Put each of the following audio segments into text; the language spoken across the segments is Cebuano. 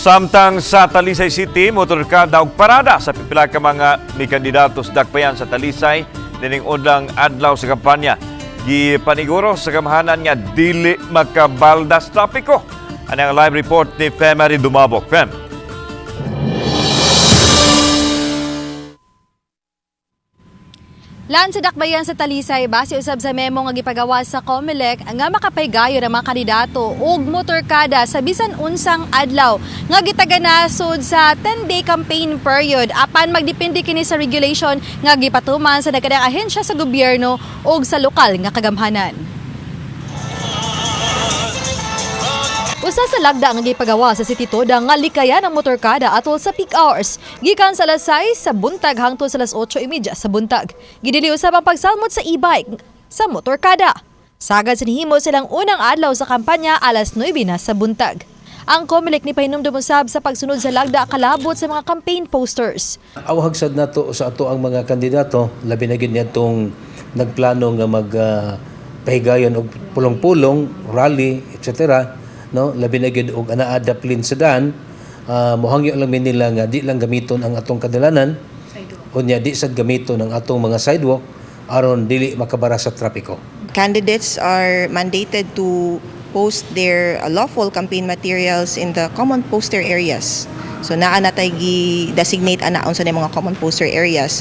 Samtang sa Talisay City, motorkada og parada sa pipila ka mga mikandidato sa dakbayan sa Talisay nining unang adlaw sa kampanya. Gipaniguro sa gamhanan nga dili makabaldas trapiko. Ano ang live report ni Femary Dumabok? Fem. Lan sa dakbayan sa Talisay, base usab sa memo nga gipagawa sa COMELEC nga makapaygayon ang mga kandidato og motorkada sa bisan unsang adlaw nga gitaganasod sa 10-day campaign period, apan magdepende kini sa regulation nga gipatuman sa nagkadang ahensya sa gobyerno ug sa lokal nga kagamhanan. Usa sa lagda nga gipagawa sa City Toda nga likayan ang motorkada atol sa peak hours gikan sa alas 6 sa buntag hangtod sa alas 8:30 sa buntag. Gidili usab ang pagsalmot sa e-bike sa motorkada. Sagad sa nihimo silang unang adlaw sa kampanya alas 9 na sa buntag. Ang COMELEC ni pahinumdum usab sa pagsunod sa lagda kalabot sa mga campaign posters. Awhag sad nato sa ato ang mga kandidato, labi na gyud niadtong nagplano nga mag pahigayon og pulong-pulong, rally, etc. No, labi na gyud og anaa daplin sa daan, mohangyo lang mi nila nga di lang gamiton ang atong kadalanan unya di sad gamiton ang atong mga sidewalk aron dili makabara sa trapiko. Candidates are mandated to post their lawful campaign materials in the common poster areas. So naa na tay gi-designate ana unsa na yung mga common poster areas.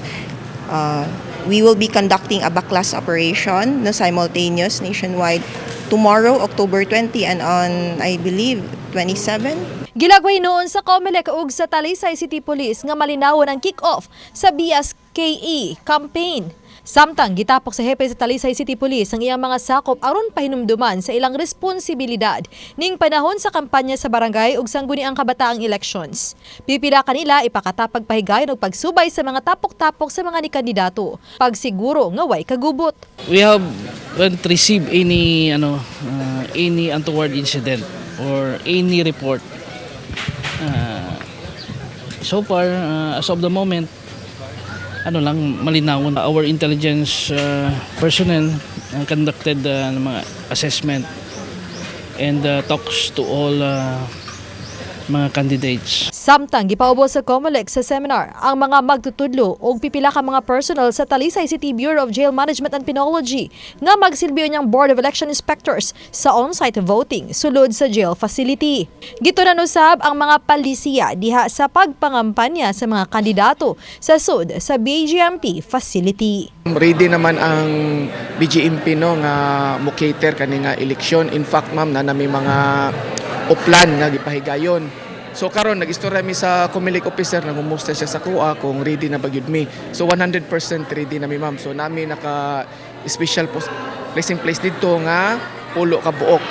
We will be conducting a baklas operation, no, simultaneous nationwide tomorrow, October 20, and on, I believe, 27. Gilagway noon sa COMELEC ug sa Talisay City Police nga malinawon ang kick-off sa BSKE campaign. Samtang gitapok sa hepe sa Talisay City Police ang iyang mga sakop aron pahinumduman sa ilang responsibilidad ning panahon sa kampanya sa barangay ug sangguniang kabataang elections. Pipila kanila ipakatapag pahigayon og pagsubay sa mga tapok-tapok sa mga ni kandidato. Pagsiguro nga way kagubot. We haven't received any ano any untoward incident or any report. So far, as of the moment, ano lang, malinawon. Our intelligence personnel conducted mga assessment and talks to all mga candidates. Samtang gipaubos sa COMELEC sa seminar ang mga magtutudlo og pipila ka mga personnel sa Talisay City Bureau of Jail Management and Penology nga magsilbi niyang Board of Election Inspectors sa on-site voting sulod sa jail facility. Gitunan usab ang mga palisiya diha sa pagpangampanya sa mga kandidato sa sud sa BGMP facility. Ready naman ang BGMP, no, nga mo cater kani nga eleksyon. In fact, ma'am, na nami mga uplan nga gipahigayon. So karon nag-istorya mi sa COMELEC officer, nangumusta siya sa kuha kung ready na ba gyud mi. So 100% ready na mi, ma'am. So nami naka special post placing place didto nga 10 ka buok.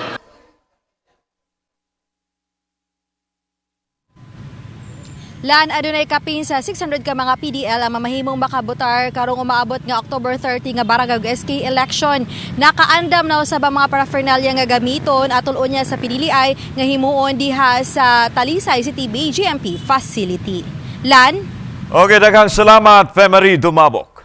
Lan, adunay kapin sa 600 ka mga PDL ang mamahimong makabotar karong umaabot nga October 30 nga barangay ug SK election. Nakaandam na usab ang mga paraphernalia nga gamiton atol unya sa pinili ay nga himuon diha sa Talisay City BGMP facility. Lan. Okay, daghang salamat, Femary Dumabok.